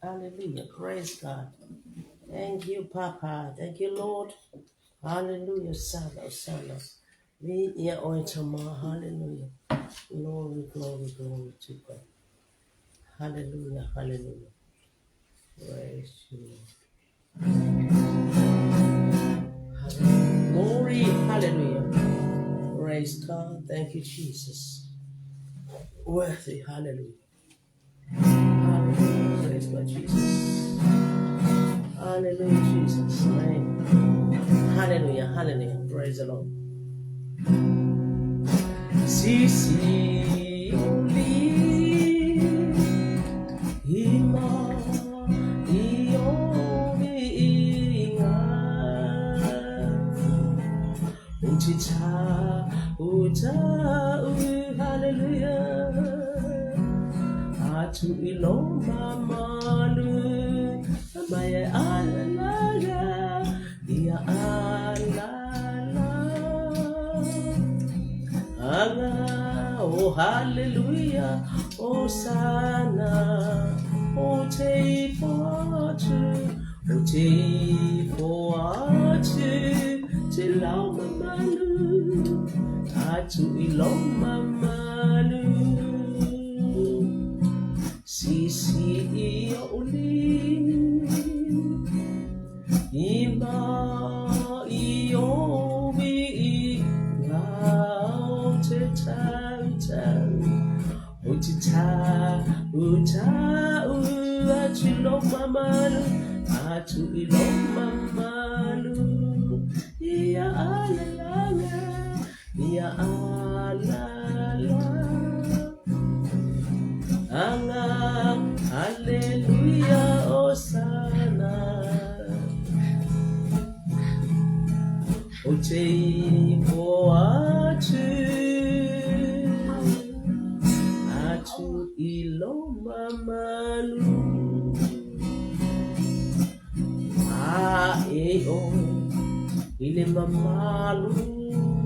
Hallelujah. Praise God. Thank you, Papa. Thank you, Lord. Hallelujah. Sana, sana. Mi ia oe tama. Hallelujah. Glory, glory, glory to God. Hallelujah. Hallelujah. Praise you, Lord. Hallelujah. Glory. Hallelujah. Praise God. Thank you, Jesus. Worthy. Hallelujah. Hallelujah. Praise God, Jesus. Hallelujah, Jesus. Name. Hallelujah. Hallelujah. Praise the Lord. Sisi oli ima io inga uchicha ucha u hallelujah atu iloma malu maya alala ia alala Anga, oh hallelujah, Hosanna, oh te fotu, oh te foatu, te lau mamalu, atu i lo mamalu. Sisi i o uli, ima i o i ngau te tau tau, o te tau tau, atu lo mamalu, atu i lo mamalu. Ia alalala, ia alala. Anga, hallelujah, Hosanna. O te po atu, atu i lo mamalu. A e o, i le mamalu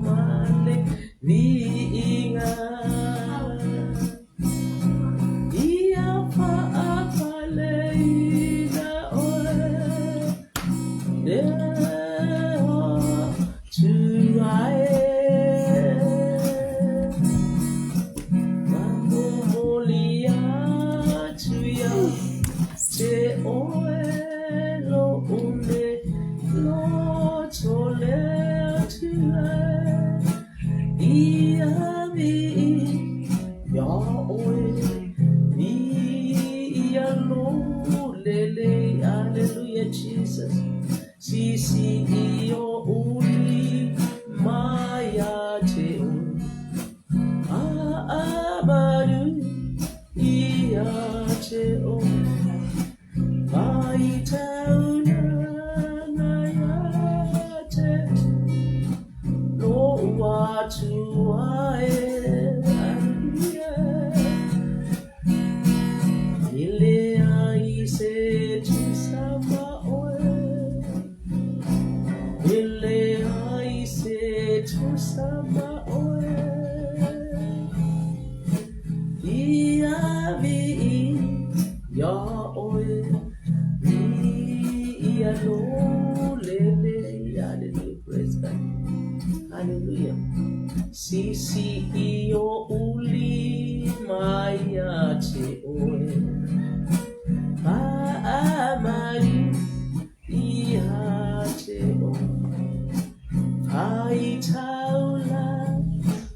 male viiga. Ia faafaleina oe, le Atua e. Mamomoli atu ia te oe lo une loto le Atua ia vi ia oe vi ia lo lele. Hallelujah, Jesus. Sisi i o uli maia te o a amaru ia te o mai tauna na ia te lo atua e. Hallelujah. Ele ai se tusama oe. Ele ai se tusama oe. Ia vi ia oe. Vi ia lo lele. Hallelujah. Praise God. Hallelujah. Sisi i o uli mai te oe. Paamari ia te o. Ai taula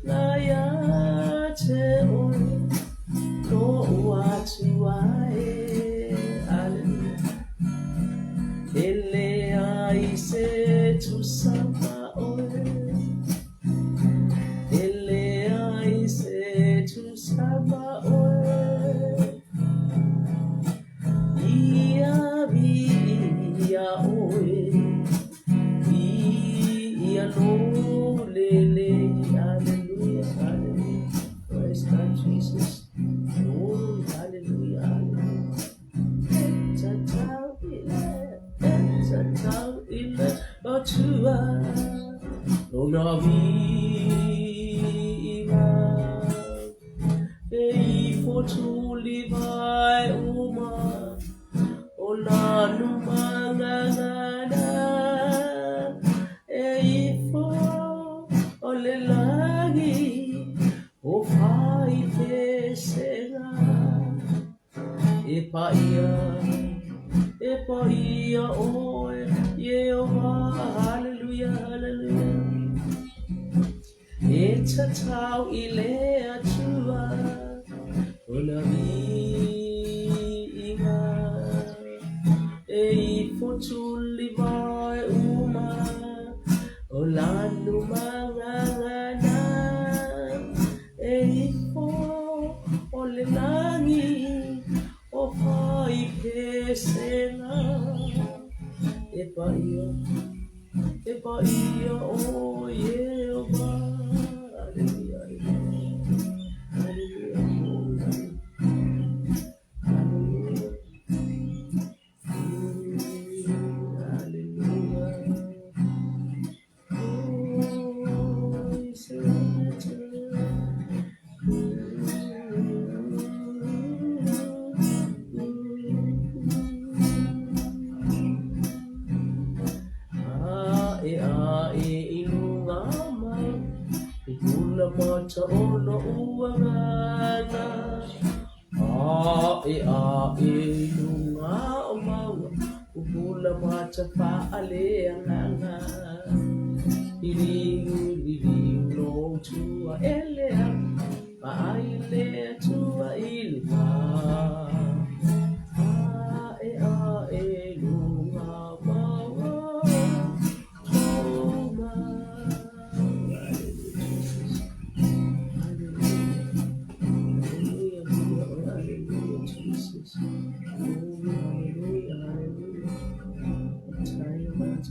na ia te oe. Lo atua e. Hallelujah. Ele ai se tusama oe. Ele ai se tusama oe. Ia vi ia oe. Ia lo lele. Hallelujah. Hallelujah. Praise God, Jesus. Glory. Hallelujah. Hallelujah. tatau i le Atua Lona viiga. E ifo tulivae uma o lanu mangagana, e ifo o le lagi o fai pesega. E paia, e paia oe, Ieova, hallelujah, hallelujah. E tatau i le Atua Lona viiga. E ifo tulivae uma o lanu mangagana, e ifo o le lagi o fai pesega. E paia, e paia oe, Ieova. Hallelujah, hallelujah, hallelujah, hallelujah, hallelujah. Oh, Ae ae i luga mai, i pula mata o lo'u agaga. Ae ae i luga o mauga, pupula mata faaleagaga. Liliu, liliu lou tua e lea, vaai le Atua i luga. Ae ae i luga mauga o mau. Hallelujah, Jesus. Hallelujah. Hallelujah, hallelujah, Jesus. Glory, hallelujah, hallelujah. Hallelujah,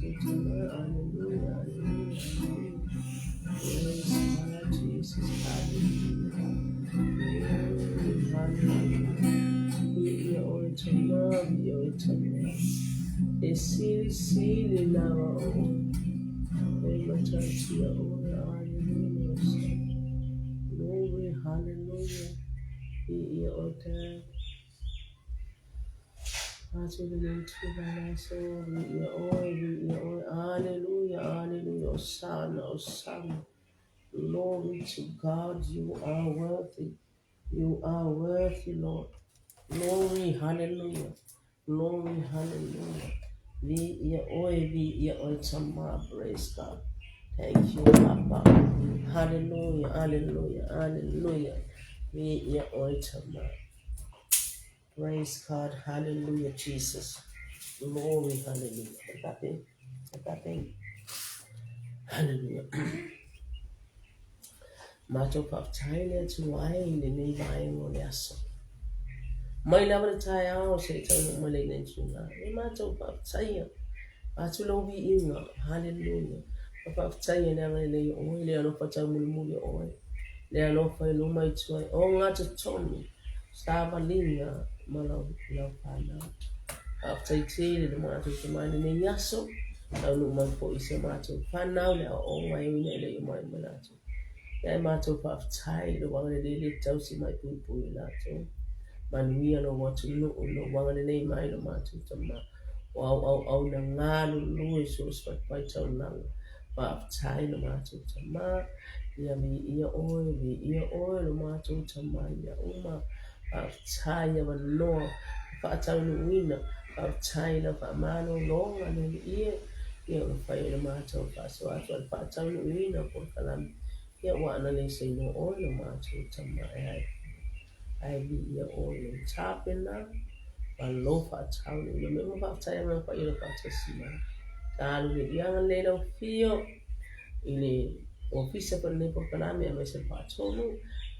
hallelujah, hallelujah. Praise God, Jesus, hallelujah. Glory, hallelujah. Ia oe tama, ia oe tama. E sili sili lava o. E matatia oe, hallelujah. Glory, hallelujah. Ia oe tama. Hallelujah, hallelujah, Hosanna, Hosanna. Glory to God, you are worthy. You are worthy, Lord. Glory, hallelujah. Glory, hallelujah. Viia oe, viia oe tama, praise God. Thank you, Papa. Hallelujah, hallelujah, hallelujah. Viia oe tama. Praise God, hallelujah, Jesus. Glory, hallelujah. Hallelujah. Matou faafetai le Atua ai i lenei vaega o le aso. Mai lava le taeao seia taunuu mai lenei itula. E matou faafetaia atu lou viiga. Hallelujah. Ma faafetaia le agalelei o oe, le alofa taumulimuli o oe, le alofa i luma i tua i ogatotonu, savaliga ma lau, lau fanau. Faafetai tele le matou tama i lenei aso, taunuu mai foi i si a matou fanau le aoaoga e ui ina e le i omai ma latou. Ia e matou faafetai i lou agalelei le tausi mai puipui i latou. Manuia lou atunuu, lou agalelei mai lo matou tama. O au auauna galulue so o se fatafaitaulaga. Faafetai lo matou tama. Ia viia oe, viia oe lo matou tama i mea uma. Faafetai i avanoa faataunuuina. Faafetai i lau faamalologa le Alii e. Ia ua fai ai le matou faasoa atu a le faataunuuina o polokalame. Ia ua ana le sainoa oe lo matou tama e ae ae viia oe i lou tapena ma lou faataunuuina. Mea uma faafetai Agaga Paia lo faatasi mai. Talu le ia agalelei lau afio i le ofisa foi lenei polokalame aemaise le faatonu.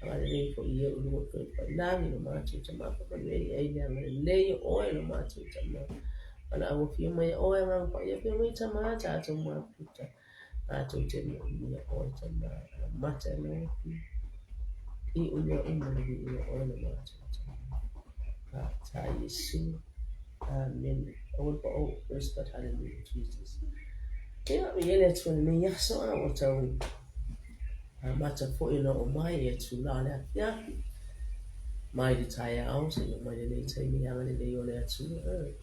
Agalelei foi ia i luga o toe pailagi lo matou tama faamanuia ai le agalelei o oe lo matou tama. Valaau afio mai oe Agaga Paia afio mai tama tatou mafuta. Matou te moomia oe tama mata e lau afio. I mea uma le viiga o oe lo matou tama. Faafetai Iesu. Amene. Aua le paʻo. Praise God. Hallelujah. Jesus. Ia, viia le Atua i lenei aso, a ua tau amata foi ona oo mai ia tulaga o le afiafi mai le taeao seia oo mai lenei taimi i le agalelei o le Atua.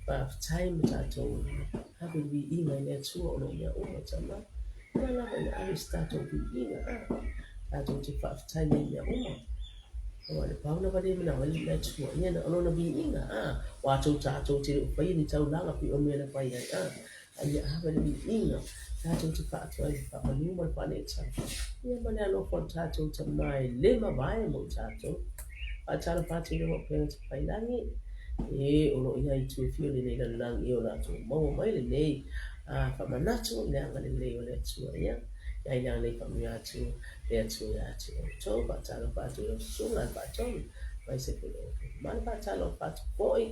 Faafetai ma tatou ave le viiga i le Atua ona o mea uma tama. Ia lava ina ave se tatou viiga, tatou te faafetai ai i mea uma. Aua o le pau lava lea e manao ai le Atua, ia na o Lona viiga, a, aua tou tatou te le o faia ni taulaga pei o mea na fai ai, a, a ia ave le viiga, tatou te faatu ai le faamanu ma le faaneetaga, ia ma le alofa o le tatou Tama e le mavae mo i tatou. Faatalofa atu i le Upega Tafailagi, e o lo o i ai i itu e fia o lenei lalolagi, e o latou maua mai lenei faamanatu i le agalelei o le Atua, ia, ia i le agalelei faamanuia atu Le Atua ia te outou, faatalofa atu i lau susuga i le Faatonu, aemaise foi o outou ma le faatalofa atu foi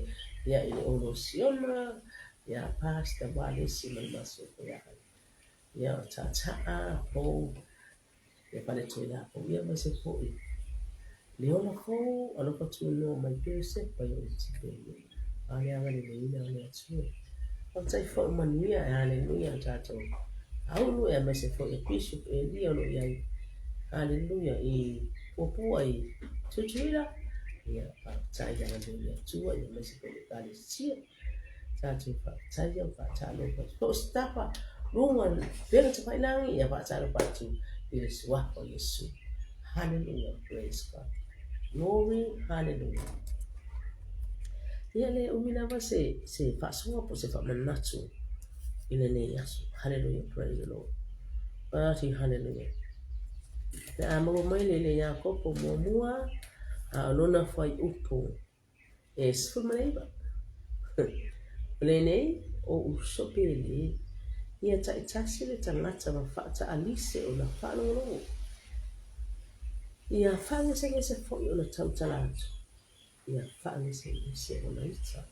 ia i le Olo Siona, ia Pastor Walesi ma le Masiofo ia Ale. Ia o Taataa Pou, ia Faletoi ia Pou, ia aemaise foi le ola fou, alofa tuanoa mai pea Iosepa i o Itipe. A le agaleleina o le Atua. Faafetai foi o manuia e haleluia tatou aulu e aemaise foi e Bishop Elia o lo o i ai haleluia i Puapua i Tutuila. Ia faafetai i agalelei o le Atua ia aemaise foi le Ekalesia. Tatou faafetai ia faatalofa atu. So o se tapa luga pela tafailagi ia faatalofa atu i le suafa o Iesu. Hallelujah, praise God. Glory, hallelujah. Ia le umi lava se, se faasoa po se faamanatu i lenei aso. Hallelujah, praise the Lord. Ati, hallelujah. Pe a maua mai le le Iakopo muamua, a o lona fuaiupu e 19. O lenei, o uso pele, ia taitasi le tagata ma faataalise ona faalogologo. Ia faagesegese foi ona tautala atu. Ia faagesegese ona ita.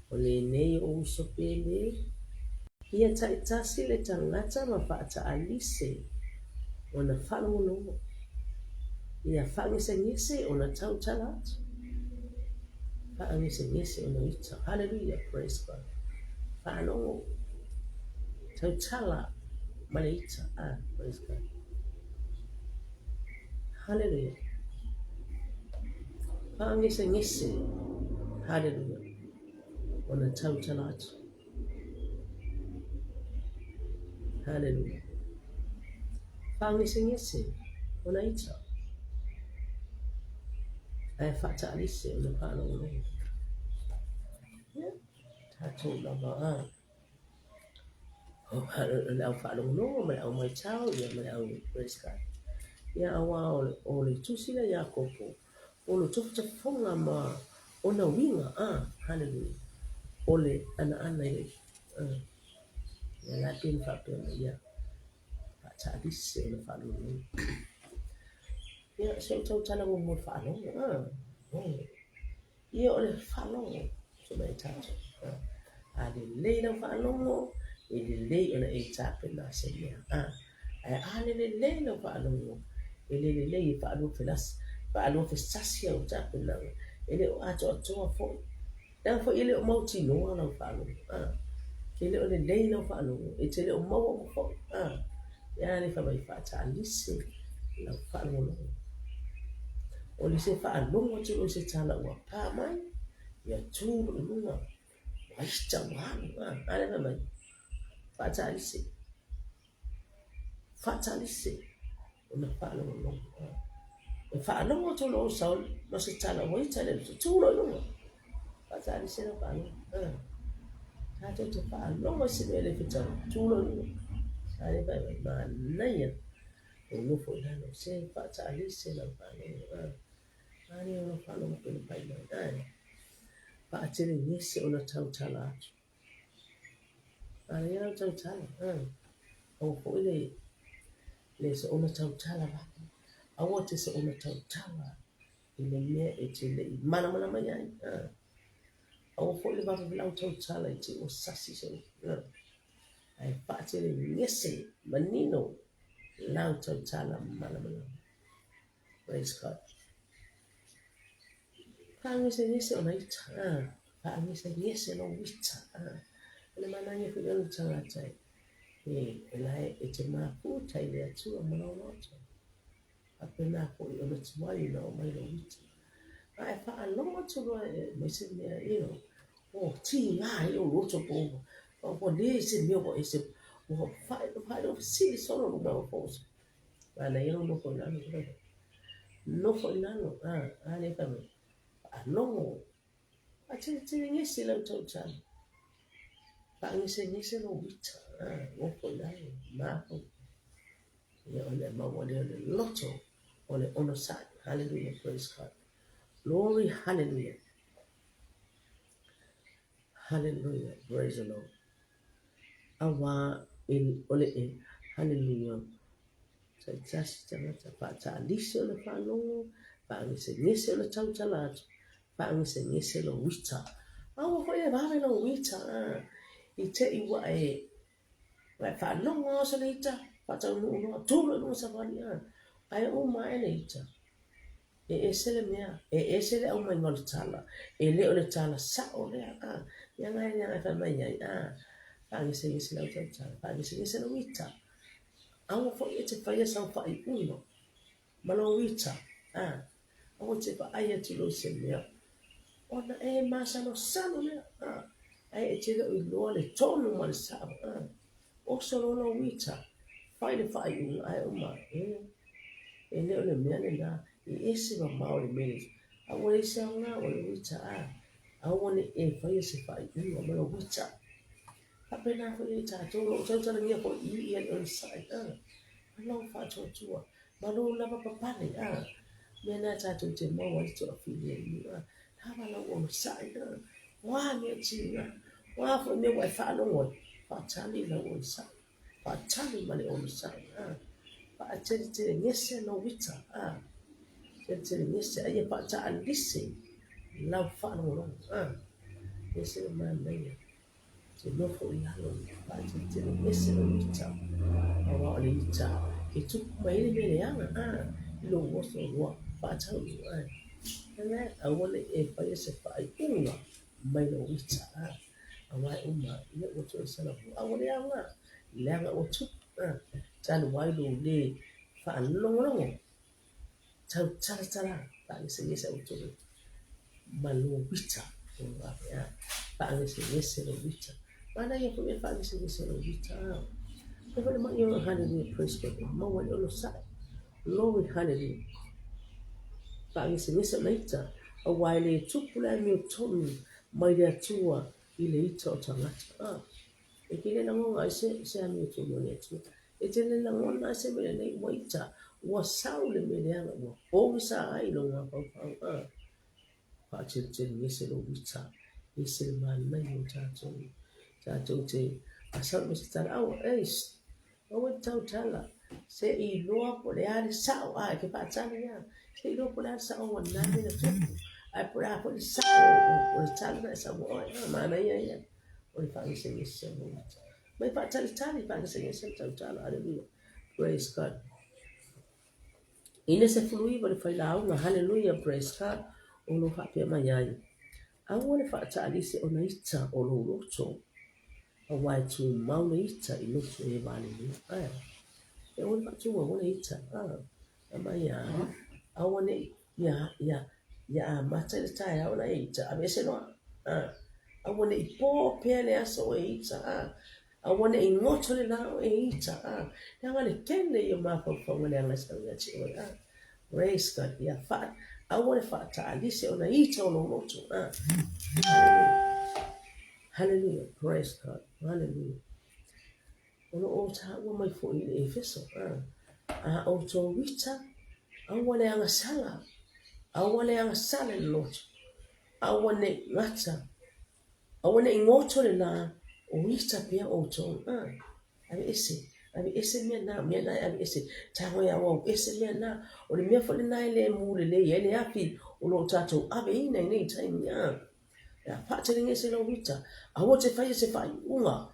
O lenei o uso pele, ia taitasi le tagata ma faataalise ona faalogologo. Ia faagesegese ona tautala atu. Faagesegese ona ita. Hallelujah, praise God. Faalogo, tautala ma le ita. Ah, praise God. Hallelujah. Faagesegese, hallelujah, ona tautala atu. Hallelujah. Faagesegese ona ita. Ae faataalise ona faalogologo. Ia, tatou lava a. O le au faalogologo ma le au maitau, ia ma le au praise God. Ia aua o le tusi lea Iakopo, O le tofatofoga ma ona uiga, a, hallelujah, o le anaana i le, a, ia la pei ona faapea mai, ia, faataalise ona faalogologo. Ia, se i ou tautala muamua i le faalogo, a, oh. Ia, o le faalogo, se mai tatou, a, a lelei lau faalogo, e lelei ona e tapena se mea, a. Ae a le lelei lau faalogo, e le lelei e faaluafelasi, faaluafesasi au tapenaga, e le o atoatoa foi. Leaga foi e le o mautinoa lau faalogo, a. E le o lelei lau faalogo, e te le o maua uma foi, a. E a le fai mai faataalise lau faalogologo. O le se faalogo atu loa i se tala ua pa mai, ia tu loa i luga, ua ita ua alu, a. A le fai mai, faataalise. Faatalise ona faalogologo. E faalogo atu loa o Saulu ma se tala ua ita le tu loa i luga. Faatalise lau faalogo. Tatou te faalogo i se mea le fetau, tu loa i luga. A lea fai mai, manaia lou nofo i lalo, se faatalise lau faalogo. A lea o lau faalogo pei ona fai mai. Faatelegese ona tautala atu. Manaia lau tautala, aua foi le le soona tautala vave. Aua te soona tautala i le mea e te le i malamalama i ai. Aua foi le vave lau tautala i te ua sasi se upu. Ae faatelegese manino lau tautala malamalama. Praise God. Faagesegese ona ita. Faagesegese lou ita. O le manaia foi o le tagata e la e te mafuta i le Atua ma lou loto. Faapena foi ona tuai ona oo mai lou ita. A e faalogo atu loa e aumai se mea, you know, ua tiga ai lou loto po ua le se mea ua e se ua faailoa solo lou mafaufau. Manaia lou nofo i lalo, nofo i lalo, a lea fai mai, faalogo, faatelegese lau tautala, faagesegese lou ita, nofo i lalo, mafaufau. Ia ona e maua lea o le loto o le onosai. Hallelujah, praise God. Glory, hallelujah. Hallelujah, praise the Lord. Auā o le e, hallelujah, taitasi tagata, faataalisi o le faalogo, faagesegese o le tautala atu, faagesegese lou ita. Aua foi e vave lou ita, i te i ua e, ua e faalogo lava o se ita, faataunuu loa, tu loa i luga savali, ae uma ae le ita. E ese le mea, e ese le aumaiga o le tala, e le o le tala sao lea, a. Mea na e fai mai ai, a, faagesegese lau tautala, faagesegese lou ita. Aua foi e te faia sau faaiuga ma lou ita, a. Aua e te vaai atu loa i se mea, ona e masalosalo lea, a. Ae e te le o iloa le tonu ma le sao, a. Oso loa lou ita, fai le faaiuga ae uma, e. E le o le mea lena, e ese mamao le mea lea. A ua leai se aoga o le ita, a aua ne i e faia se faaiuga ma lou ita. Faapena foi ia i tatou, o lo o tautalagia foi i i le onosai, a ma lou faatuatua, ma lou lavapapale, a mea na tatou te maua ai le toafilemu, a lava lau onosai, a o a mea tiga, o a foi mea ua e faalogo ai, faatali lau onosai. Faatali ma le onosai, a. Faatelegese lou ita, a. Teletelegese, a ia faataalise lau faalogologo, a. Ese le manaia, te nofo i lalo, faateletelegese lou ita, aua o le ita e tupu mai ai le mea leaga, a, i lou oso ua faataunuu, a. Aua ne i e faia se faaiuga mai lou ita, a. Aua e uma, ia ua toe salamua. A ua le aoga, leaga ua tupu, talu ai lou le faalogologo, tautalatala, faagesegese au tolu ma lou ita. Faagesegese lou ita. Manaia foi le faagesegese lou ita. Fai foi le mai o hallelujah, praise God. Maua le onosai. Glory, hallelujah. Faagesegese ona ita, aua e le tupu le amiotonu mai le Atua i le ita o tagata. A, e te le lagona ai se, se amiotonu a le Atua. E te le lagona ai se mea lelei ua ita, ua sau le mea leaga, ua pogisa ai lou mafaufau. A, faatelegese lou ita, ese le manaia o tatou. Tatou te asau me se tala, aua, eish, Aua e tautala, se i iloa po o le a le sao, a e te faatali lava, se i iloa po o le a le sao o lena mea na tupu, ae po o le a foi le sao o le tala na e saunoa ai, a manaia ia o le faagesegese o lou ita. Mai faatalitali, faagesegese le tautala, hallelujah, praise God. I le 19 le failauga, hallelujah, praise God, o lo o faapea mai ai, Aua le faataalise ona ita o lou loto, aua e tumau le ita i loto e valelua. Ae, e aua le faatumauina le ita, a mai a, aua ne i ia, ia, ia amata i le taeao ona e ita, aveese loa, a, aua ne i po pea le aso o e ita, a, aua ne i goto le lā o e ita, a, leaga le tele ia o mafaufauga leaga e sau ia te oe, a, praise God, ia faa, aua le faataalise ona ita o lou loto, a, hallelujah. Hallelujah, praise God, hallelujah. O lo o taua mai foi i le Efeso, a, a outou ita, aua le agasala, aua le agasala i le loto, aua ne i gata, aua ne i goto le lā, o ita pea outou, a, aveese, aveese mea na, mea na e aveese, tago e auau ese mea na, o le mea foi lena e le mu lelei ai le afi o lo o tatou aveina i nei taimi, a. Ia faatelegese lou ita, aua te faia se faaiuga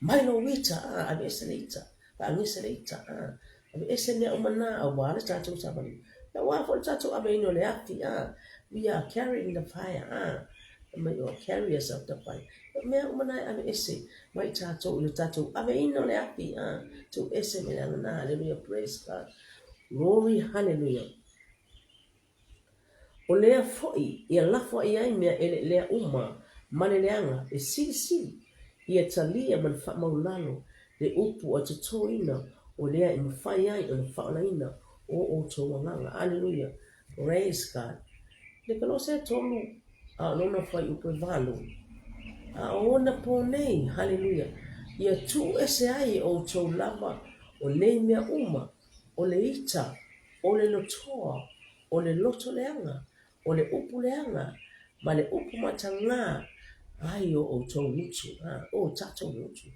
mai lou ita, a, aveese le ita, faagese le ita, a, aveese mea uma na aua le tatou savaliga. Aua foi le tatou aveina o le afi, a, we are carrying the fire, a, Fai mai o carriers of the fire. O mea uma na e aveese mai i tatou i lo tatou aveina o le afi, a, tuu ese mea leaga na. Hallelujah, praise God. Glory, hallelujah. O lea foi ia lafo ai ai mea eleelea uma ma le leaga e silisili ia talia ma le faamaulalo le upu a totoina o lea e mafai ai ona faaolaina o outou agaga. Aleluia! Praise God! Le Kolose tolu a o lona fuaiupu e valu, A o ona pō nei, haleluia, ia tuu ese ai e outou lava o nei mea uma, o le ita, o le lotoa, o le loto leaga, o le upu leaga, ma le upu matagā ai o outou gutu, a, o tatou gutu.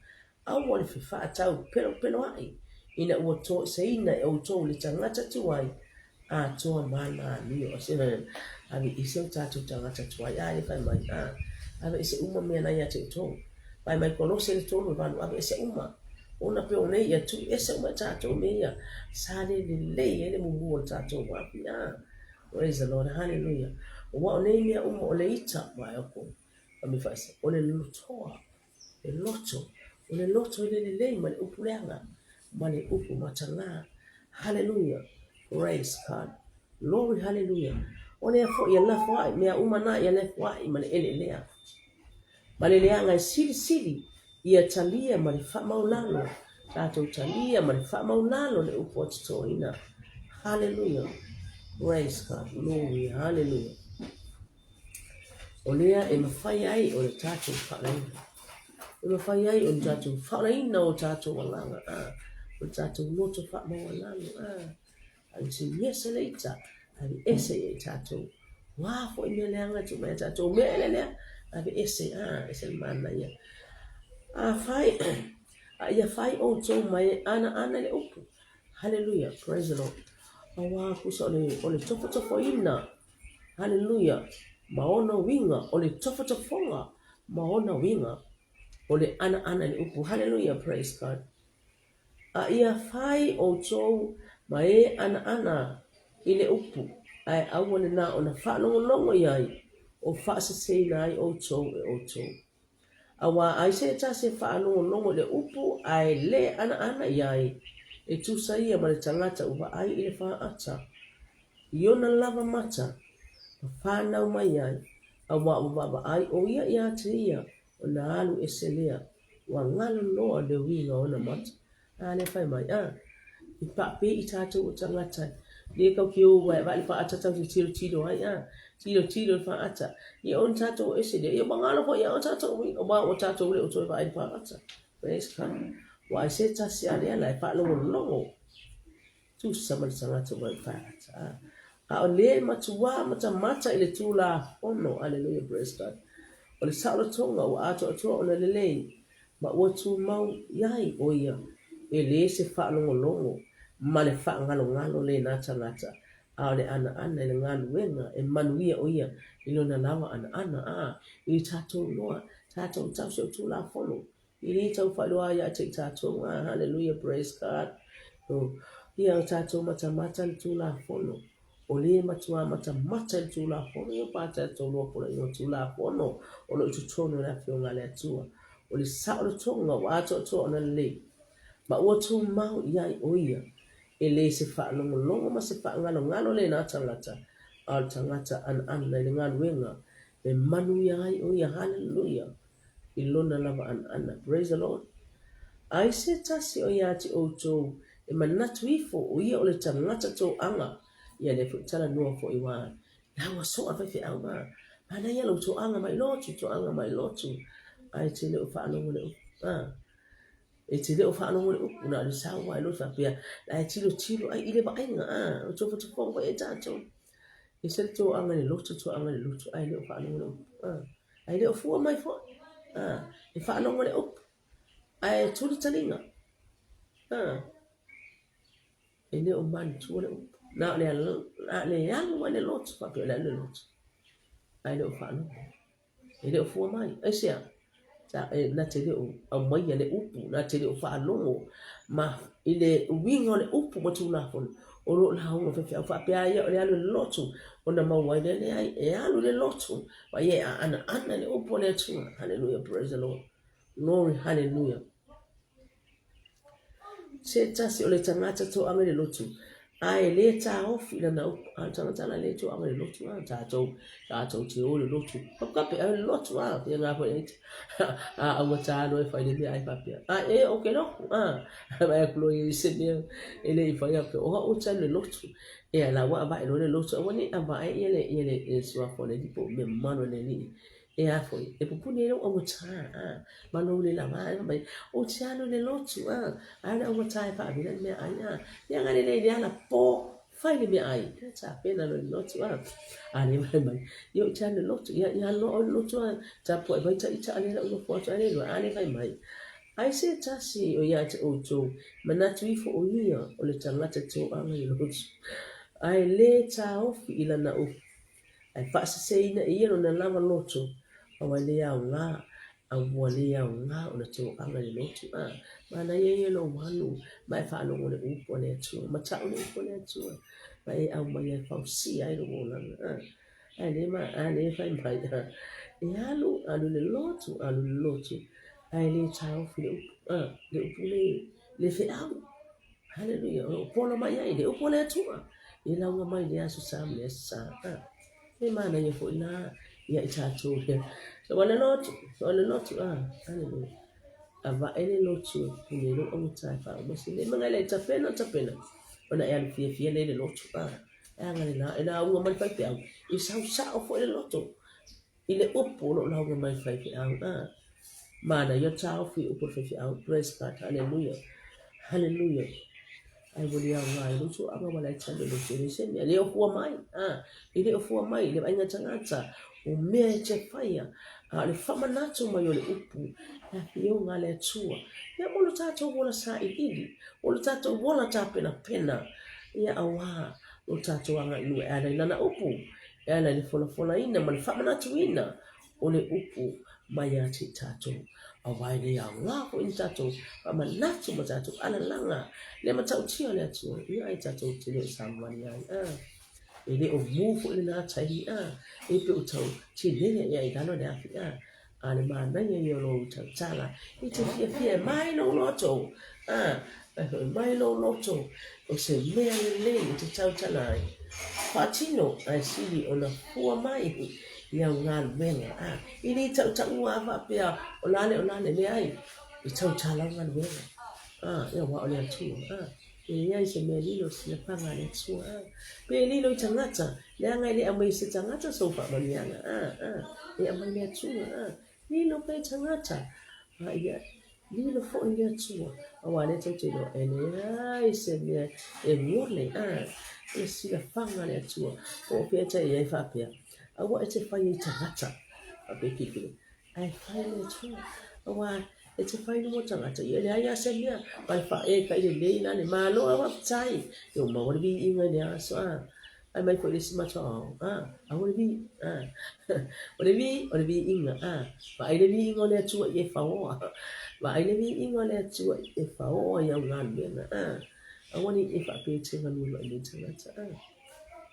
Aua le fefaatau pelopeloaʻi ina ua toeseina e outou le tagata tuai atoa ma ana amio. Aveese o tatou tagata tuai, a, e fai mai, a, aveese uma mea na ia te outou. Fai mai Kolose le 3 e 8, aveese uma. Ona pe o nei ia tuu ese uma e tatou mea ia, sa le lelei ai le mumu o le tatou afi, a. Praise the Lord, hallelujah. Ua o nei mea uma o le ita, vae oko, o le lotoa, le loto, o le loto e le lelei ma le upu leaga, ma le upu matagā. Hallelujah, praise God, glory hallelujah. O lea foi e lafo ai, mea uma na ia lafo ai ma le eleelea. Ma le leaga e silisili ia talia ma le faamaulalo, tatou talia ma le faamaulalo le upu a totoina. Hallelujah, praise God, glory hallelujah. O lea e mafai ai ona tatou faaolaina. E mafai ai ona tatou faaolaina o tatou agaga, a, o le tatou loto faamaualalo, a, aveese le ita, aveese ia i tatou. O a foi mea leaga e tuu mai ia tatou, mea eleelea, aveese, a, ese le manaia. Afai, a ia fai outou ma e anaana i le upu. Hallelujah, praise the Lord. Aua tusa o le, o le tofotofoina Haleluia! Ma ona uiga, o le tofotofoga ma ona uiga, o le anaana i le upu. Haleluia! Praise God! A ia fai outou ma e anaana i le upu, ae aua le na ona faalogologo i ai, o faaseseina ai outou e outou. Aua ai se tasi e faalogologo i le upu ae le anaana i ai, e tusa ia ma le tagata ua vaai i le faata i ona lava mata ma fanau mai ai, aua ua vaavaai ʻo ia iā te ia ona alu ese lea, ua galo loa le uiga o ona mata. A lea fai mai, a, i pape i tatou o tagata, le kau ke o wae vaai le faata tau te tilotilo ai, a, tilotilo le faata, ia ona tatou o ese lea, ia ua galo foi ia o tatou uiga, aua ua tatou le o toe vaai i le faata. Praise God. Ua ai se tasi a lea la e faalogologo tusa ma le tagata ua i faata. A, a o le matuā matamata i le Tulafono, Hallelujah, praise God, o le saolotoga ua atoatoa ona lelei, ma ua tumau i ai ʻo ia, e le se faalogologo ma le faagalogalo lena tagata, a o le anaana i le galuega e manuia ʻo ia i lona lava anaana, a i tatou loa, tatou tausi o Tulafono, e le tau faailoa ia te i tatou, a, hallelujah, praise God, o, ia o tatou matamata le Tulafono. O le matuā matamata i le Tulafono, ia pa tatou loa polaina o Tulafono o lo o i totonu o le Afioga a le Atua. O le saolotoga ua atoatoa ona lelei, ma ua tumau i ai ʻo ia, e le se faalogologo ma se faagalogalo lena tagata, a o le tagata anaana i le galuega e manuia ai ʻo ia. Haleluia! I lona lava anaana. Praise the Lord! Ai se tasi o ia te outou e manatu ifo o ia o le tagata toaga, ia lea foi talanoa foi ua la ua soa le faifeau ma manaia lou toaga mai lotu, toaga mai lotu, ae te le o faalogo le upu. A, e te le o faalogo le upu, na o le sau lava i lotu faapea, la e tilotilo ai i le vaaiga, a, o tofotofoga foi e tatou. Ese le toaga i le lotu, toaga i le lotu, ae le o faalogo le upu. A, ae le o fua mai foi. A, e faalogo le upu, ae tuli taliga. A, e le o manatua le upu. Na o le, na o le alu lava i le lotu, faapea o le alu i le lotu, ae le o faalogo. E le o fua mai. Aisea? Sa, e, na te le o aumaia le upu, na te le o faalogo ma i le uiga o le upu ma Tulafono. O loo lauga faifeau faapea ia o le alu i le lotu ona maua ai lea, leai, e alu i le lotu ma ia e aanaana i le upu a le Atua. Hallelujah, praise the Lord. Glory, hallelujah. Se tasi o le tagata toaga i le lotu, ae le taofi i lana upu. A o le tagata la le toaga i le lotu, a tatou, tatou te o i le lotu. Kapukape, a i le lotu, a, pea ngā foi eit. A augata loa e fai le mea ai faapea, a e o ke loku, a, vaai atu loa ia i se mea e le i faia faapea, o au ou te alu i le lotu. Ia la ua avae loa le lotu, aua ne i avae ia le, ia le, le suafa o le Alii po o mea mamalu a le Alii. E a foi, e pupuni ai lou augata, a, ma lou le lava, a, fai mai, ou te alu i le lotu, a, a le augata e faavila le meaai, a, ia agalelei i le alapo, Fai le meaai, ia tapena loa i le lotu a. A lea fai mai, ia ou te alu i le lotu, ia ia alu loa oe i le lotu a, tapuai mai ta ita a lea lau nofo atu, a lea loa, a lea fai mai, Ai se tasi o ia te outou, manatu ifo o ia o le tagata toaga i le lotu, ae le taofi i lana upu, ae faaseseina e ia lona lava loto, aua e le aoga, a ua le aoga ona toaga i le lotu. A, manaia ia lou alu ma e faalogo i le upu a le Atua, matau le upu a le Atua, ma e aumaia e fausia ai lou olaga. A, ae le ma, a le fai mai, a, e alu, alu i le lotu, alu i le lotu, ae le taofi le upu, a, le upu le, le feau. Haleluia, o lo o pola mai ai le upu a le Atua, e lauga mai i le Aso Sa ma le Aso Sa. A, e manaia foi la ia i tatou lea. So le lotu, so le lotu, a, haleluia. Avae le lotu e pupuni ai lou augata e faauma se le manga le tapena tapena. Ona e alu fiafia lea i le lotu, a, e aga le la, e lauga mai le faifeau, e sau sao foi le loto i le upu o lo o lauga mai le faifeau, a. Manaia taofi i upu o le faifeau, praise God, hallelujah, hallelujah. Ai ua le aoga ai lou toaga ua lae tali o lou tele se mea, le o fua mai, a, e le o fua mai le vaaiga tagata, o mea e te faia, a o le faamanatu mai o le upu, e afioga a le Atua. Ia mo lo tatou ola sailiili, mo lo tatou ola tapenapena, ia auā lo tatou agai i luma e ala i lana upu, e ala i le folafolaina ma le faamanatuina o le upu mai ia te i tatou, aua e le aoga foi ni tatou faamanatu ma tatou alalaga le matautia o le Atua, ia ai tatou te le o savavali ai, a. E le o mū foi lena taimi, a. E pe o tau tinene ia i lalo le afi, a. A le manaia ia o lou tautala, i te fiafia e mai lou loto, a. Fai foi mai lou loto, o se mea lelei e te tautala ai. Faatino ae sili ona fua mai i au galuega, a e le tautaua a faapea o lale o lale, leai, e tautala au galuega, a ia aua o le Atua, a e leai se mea lilo i silafaga a le Atua, a pe lilo i tagata, leaga e le aumai e se tagata sou faamanuiaga, a a e aumai le Atua, a lilo pea i tagata, a ia Lilo foi i le Atua, aua lea tou te iloa, e leai se mea e gole, a, o le silafaga a le Atua, po o fea e te i ai faapea, aua e te fai ai tagata, faapea kilokilo, ae fai le Atua, aua e te fai luma o tagata, ia leai lava se mea, ma le faaee kai lelei la le Malo, a faafetai, ia ua maua le viiga i le aso, a. Fai mai foi le isi matua, a, aua le vi, a, o le vi, o le viiga, a, vaai le viiga o le Atua i e faoa, vaai le viiga o le Atua i e faoa i au galuega, a, aua ne i e faapea e te galue mai nei tagata, a,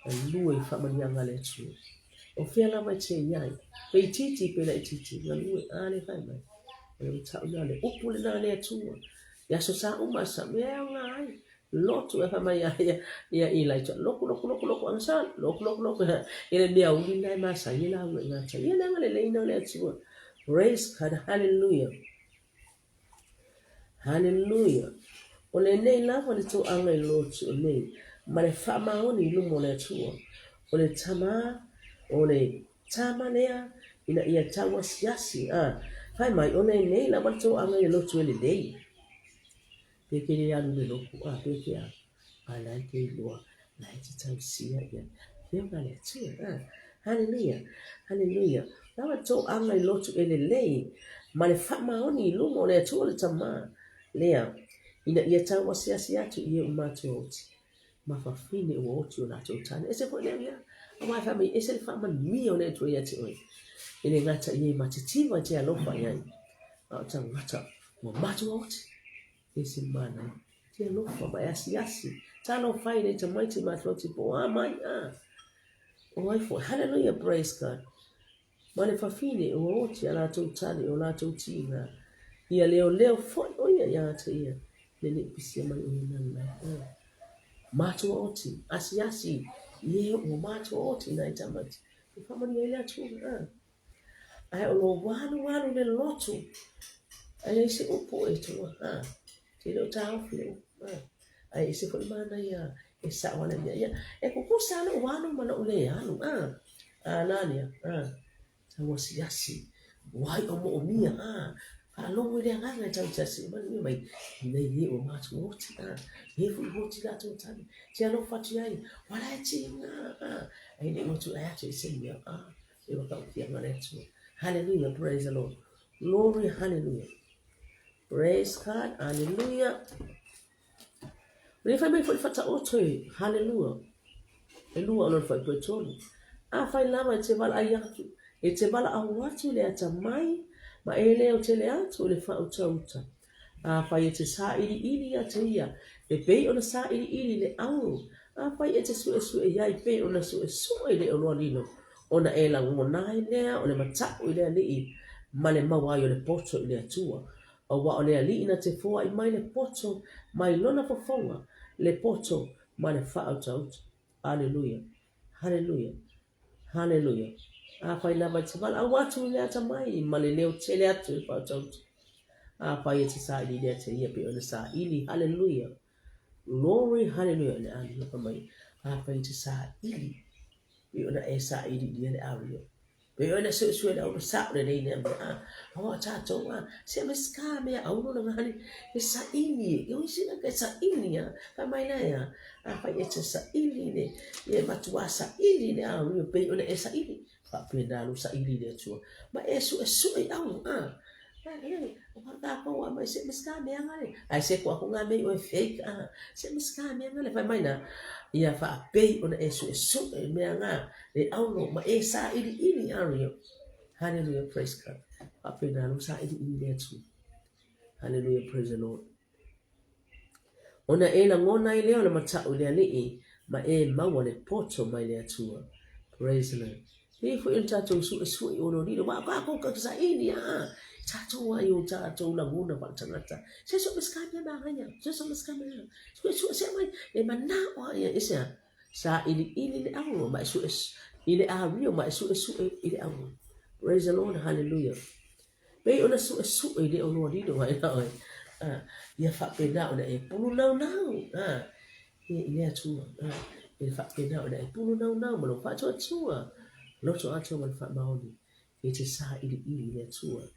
galue i faamanuiaga a le Atua. O fea lava e te i ai, pe itiiti pe laitiiti, galue, a le fai mai, o le mataupu lena, o le upu lena a le Atua, i aso sa uma, aso sa, mea e aoga ai, Lotu e fai mai ia ia ia Elaija, Loku, loku, loku, loku, angasa, loku, loku, loku, i le mea uli lena e masani e lauga i gata. Ia le agalelei o le Atua. Praise God, hallelujah. Hallelujah. O lenei lava le toaga i lotu o nei, ma le faamaoni i luma o le Atua. O le tama, o le tama lea, ina ia tau asiasi, a, fai mai, o lenei lava le toaga i le lotu e lelei. Pe ke le alu le loku, a pe ke a, a la e ke iloa, la e te tausia ia. Afioga a le Atua, a. Haleluia, haleluia. Lava toaga i lotu e lelei, ma le faamaoni i luma o le Atua le Tama, lea, ina ia tau asiasi atu i e ua matua oti, ma fafine ua oti o latou tane. Ese foi lea mea, aua e fai mai, ese le faamanuia o le Atua ia te oe. E le gata i e matitiva e te alofa i ai, a o tagata ua matua oti. Ese manaia. Te alofa ma e asiasi. Talofa i nei tamaiti ma atu po o a mai a. O ai foi. Hallelujah, praise God. Ma le fafine ua oti a latou tali o latou tiga. Ia leoleo foi o ia ia te ia. Le le pisia mai o ia nana. Matua oti, asiasi, i e ua matua oti nai tamaiti. E whamani ai le atua. Ae o lou alualu le lotu, ae leai se upu e tua, a, te le o taofi le upu, a, ae ese foi manaia e sao ana mea, ia, e kukusa lou alu ma lou le alu, a, a la lea, a, tau asiasi, wai o moomia, a, faalogo i le agaga e tau asiasi, manuia mai, i nei e ua matou oti, a, e fui oti latou tali, te alofa atu ai, wala e tinga, a, ai le ua tu ai atu i se mea, a, E whakaotia ngā Atua. Hallelujah, praise the Lord. Glory, hallelujah. Praise God, hallelujah. Le whai mai foi whata o toi, hallelujah. E lua ona whai poe tolu. A whai lava e te wala ai atu, e te wala au atu le ata mai, ma e leo tele atu le wha uta uta. Afai e te sailiili ia te ia, e pei ona sailiili le auro, afai e te suesue i ai pei ona suesue i le oloa lilo, ona e lagona ai lea o le mataʻu i le Alii ma le maua ai o le poto i le Atua. Aua o le Alii na te foai mai le poto mai lona fofoga, le poto ma le faautauta. Aleluia! Haleluia! Haleluia! Afai lava e te valaau atu i le atamai ma le leo tele atu i le faautauta. Afai e te saili ia te ia pei ona saili. Haleluia! Glory, haleluia! Le alia fai mai. Afai e te saili pei ona e saili ia le alia. Pei ona suesue le auro sao lelei lea mea a. Aua o tatou a, se me ska mea auro na ngahani e saili e. O isi na ke saili a. Fai mai la ea, afai e te saili le, e matua saili le auro pei ona e saili. Faapena lou saili i le Atua. Ma e suesue i auro a. O tatou a mai se me ska mea ngale. Ai se ko aku ngā mei o e fake a. Se me ska mea ngale fai mai na. Ia faapei ona e suesue mea ngā le auro ma e sailiili ario. Hallelujah, praise God. Faapena lou sailiili le Atua. Hallelujah, praise the Lord. Ona e lagona ai lea o le mataʻu i le Alii, ma e maua le poto mai le Atua. Praise the Lord. Pei foi ona tatou suesue i ono lilo, wa kākou ka saili a, tatou ai o tatou lagona faaletagata. Se so me ska mea magaia, se so me ska mea. Suesue se mai, e manao a ia e se a. Sailiili le auro ma e sue i le ario ma e suesue i le auro. Praise the Lord, hallelujah. Pei ona suesue i le oloa lilo ai la oe. A, ia faapena ona e pulunaunau. A, ia i le Atua. A, ia faapena ona e pulunaunau ma lou faatuatua. Loto atoa ma le faamaoni. E te sailiili i le Atua.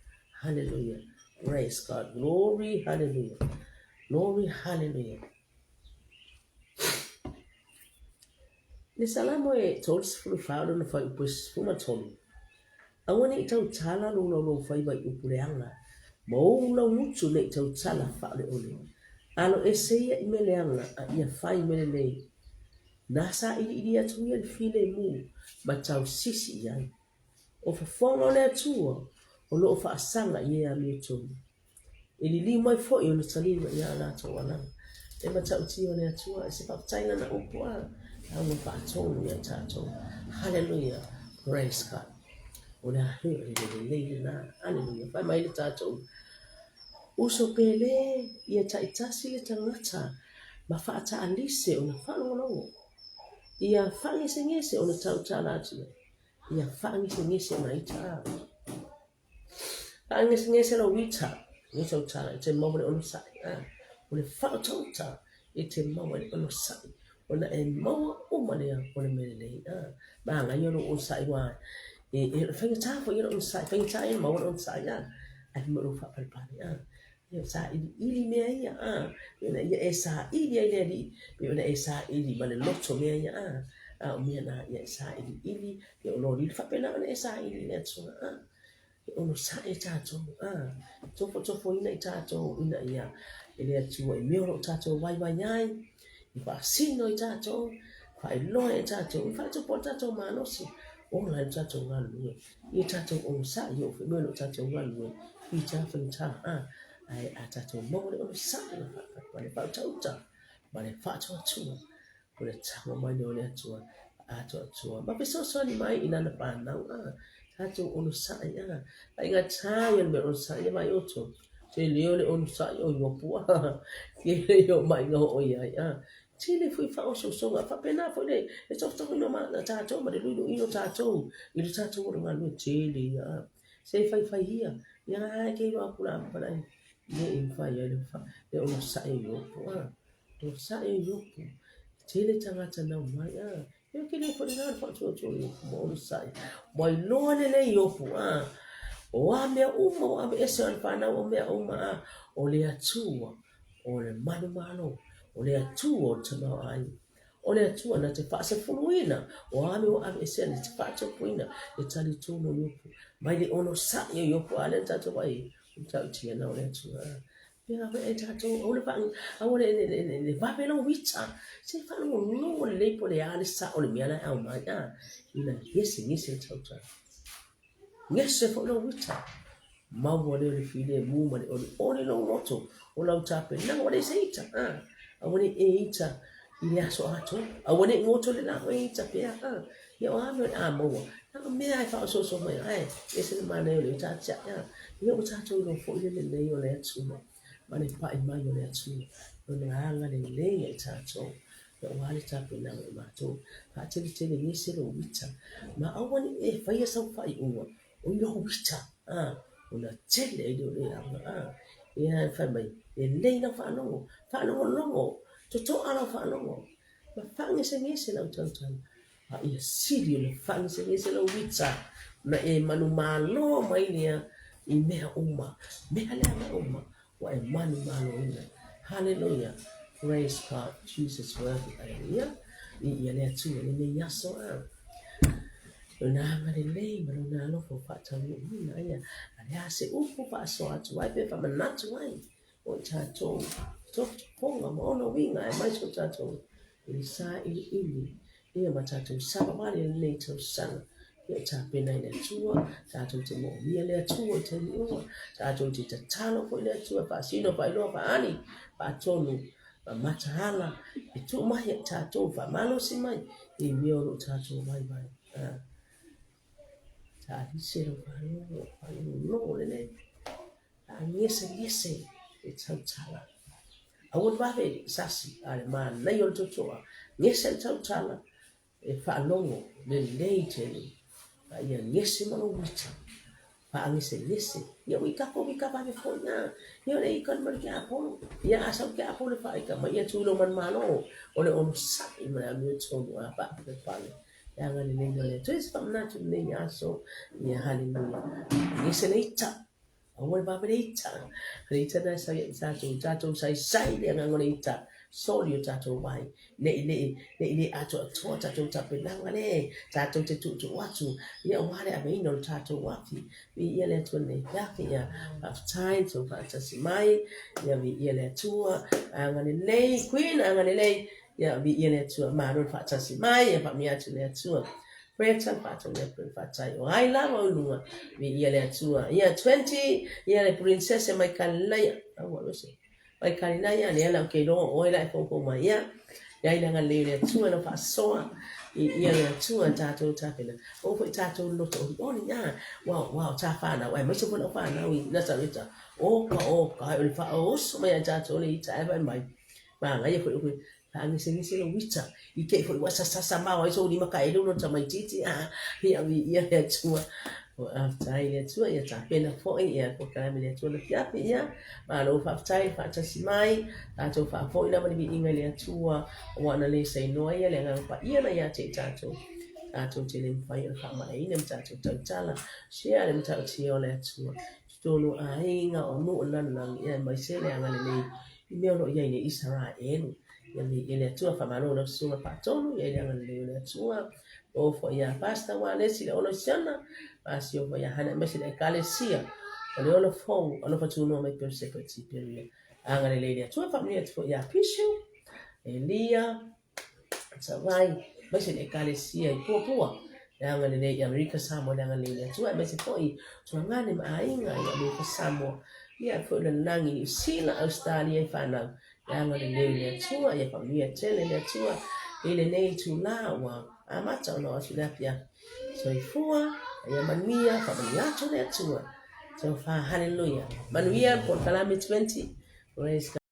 Hallelujah. Praise God. Glory, hallelujah. Glory, hallelujah. Le Salamo e 34 lona fuaiupu e 13. Aua ne i tautala lou laulaufaiva i upu leaga, ma ou laugutu ne i tautala faaoleole. Alo ese ia i mea leaga, a ia fai mea lelei. Na sailiili atu ia le filemu ma tausisi i ai. O fofoga o le Atua o lo o faasaga i e amiotonu. E liliu mai foi ona taliga i a latou alaga. E matautia o le Atua, e se faafetai lana upu a, a ua faatonu ia tatou. Hallelujah, praise God. O le a hea o le lelei lena. Hallelujah. Fai mai le tatou uso pele ia taitasi le tagata ma faataalise ona faalogologo. Ia faagesegese ona tautala atu ai. Ia faagesegese ona ita. Faagesegese lou ita, i tautala e te maua le onosai. A, o le faautauta e te maua le onosai. Ona e maua uma lea o le mea lelei. A, manaia lou onosai wa e, e faigata foi ia le onosai, faigata ia maua le onosai. A, ae fai mai lou faapalepale. A, ia sailiili mea ia. A, pei ona ia e saili ai le Alii, pei ona e saili ma le loto mea ia. A, a o mea na ia e sailiili, ia o loli faapena ona e saili i le Atua. A, e onosai tatou, a, tofotofoina i tatou ina ia e le Atua i mea o lo o tatou waiwai ai, i faasino i tatou, faailoa i tatou, i faatupu o tatou malosi, ola i tatou galulue, i tatou onosai i o mea o lo o tatou galulue, i tā faigata, a, Ae a tatou maua le onosai ma le faautauta ma le faatuatua, o le tago mai lea o le Atua atoatoa ma fesoasoani mai i lana fanau a tatou onosai a faigata ia le mea onosai mai oto tele o le onosai o Iopu a tele o maʻiga oo i ai a tele foi faaosoosoga faapena foi le tofotofo ma tatou ma le luiluiina o tatou i le tatou ola galue tele ia a se faifai ia ia e ke iloa aku la palai ne i mafai ai le onosai o Iopu a onosai o Iopu tele tagata nau mai a ia ke le foi na faatuatua o Iopu ma onosai ua iloa lelei Iopu a o a mea uma ua aveese o le fanau o mea uma a o le Atua o le manumalo o le Atua o le tamaoaiga O le Atua na te faasefuluina, o a mea ua aveesea na te faatupuina, e talitonu o Iopu, mai le onosai o Iopu, a lea na tatou vaai ai, o le matautia lena o le Atua. Pea e tatou, aua le faa, aua le, le, le, le vave lou ita, se faalogologo lelei po o le a le sao o le mea la e aumai, a, ina gese, gese le tautala. Gese foi lou ita, maua lea o le filemu ma le olioli lou loto, o lau tapenaga ua leai se ita, a, aua ne i e ita i le aso atoa, aua ne i goto le la e ita pea, a, ia o a mea o le a maua, na o mea e faaosooso mai, ae ese le manaia o le ita atiae, a, ia ua tatou iloa foi le lelei o le Atua ma le pai mai o le Atua, lona agalelei ia i tatou. Aua le tapenaga o matou, faateletele gese lou ita, ma aua ne i e faia sau faaiuga o i lou ita, a, ona tele ai lea o le aga, a. Ia, fai mai, lelei lau faalogo, faalogologo, totoa lau faalogo, ma faagesegese lau tautala, a ia sili ona faagesegese lou ita, ona e manumalo mai lea i mea uma, mea leaga uma, ua e manumaloina. Hallelujah. Praise God. Jesus worthy. Hallelujah. Viia le Atua i lenei aso a. Lona agalelei ma lona alofa ua faataunuuina ia. A le a se upu faasoa atu ai pe faamanatu ai o i tatou tofotofoga ma ona uiga aemaise o tatou i le sailiili ia ma tatou savavali i lenei tausaga. Ia tapena i le Atua, tatou te moomia le Atua i taimi uma, tatou te tatalo foi le Atua, faasino, faailoa, faaali, faatonu, ma mataala, e tuu mai ia i tatou, faamalosi mai i mea o lo o tatou vaivai. Ah. Taalise lau faalogo, faalogologo lelei, faagesegese e tautala. Aua le vave sasi, a le manaia o le totoa, gese le tautala, e faalogo lelei tele, a ia gese ma lou ita, faagesegese, ia ui kako ui ka vave foi na, ia le ika ma le ke apolo, ia a sau ke apolo faaika mai ia tui lou manumalo, o le onosai ma le amiotonu a faapalepale. E agalelei mai le Atua i se faamanatu i lenei aso, ia haleluia. Gese le ita, aua le vave le ita. Le ita na sa ia tatou, tatou saisai le agaga o le ita, soli o tatou vai. Nei le, nei le atoatoa tatou tapenaga le, tatou te tuutuu atu, ia aua le aveina o le tatou afi. Viia le Atua nei afi, ia faafetai le tou faatasi mai, ia viia le Atua, agalelei, Queen, agalelei, Ia viia le Atua, malo le faatasi mai, ia faamanuia atu le Atua. Preta, faatonu atu le fatai o ai lava o i luga, viia le Atua. Ia 20, ia le princess mai Kalilaia, aua lose, mai Kalilaia, lea la ou te iloa o oe la e foufou mai ia. Ia i le agalelei o le Atua lau faasoa, viia le Atua tatou tapena. O foi tatou loto olioli, a, ua, ua o ta whanau, aemaise foi lau whanau i Nasareta. O ka, o ka, o le whaoso mai a tatou le ita e vai mai. Manaia foi oe faagesegese lou ita i te i foi ua sasasa mao ai sou lima kaelu lona tamaitiiti a ia viia le Atua. Faafetai i le Atua ia tapena foi ia polokalame le Atua le afiafi ia malo faafetai le faatasi mai tatou faafoi lava le viiga i le Atua aua ana le sainoa ia le Agaga Paia na ia te i tatou tatou te le mafai ona faamaeaina ma tatou tautala share le matautia o le Atua totonu o aiga o nuu o le lalolagi ia aemaise le agalelei i mea o lo o i ai nei Isaraelu. Ia viia le Atua, faamalo i lau susuga faatonu, ia i le agalelei o le Atua. O foi ia Pastor Walesi le Olo Siona, pasio foi ia Hana aemaise le Ekalesia o le Ola Fou, alofa tunoa mai pea Josefa i Tiperia. Agalelei le Atua, faamanuia atu foi ia Pishu, Elia, Savai, aemaise le Ekalesia i Puapua, le agalelei i Amerika Samoa, le agalelei le Atua, aemaise foi Tuagane ma aiga i Amerika Samoa. Ia foi le lalolagi, Niu Sila, Ausetalia i fanau, le agalelei o le Atua, ia faamanuia tele le Atua i lenei itula ua amata ona oo atu i le afiafi. Soifua, ia manuia, faamanuia atu le Atua. Tofa, haleluia. Manuia, polokalame 20. Praise God.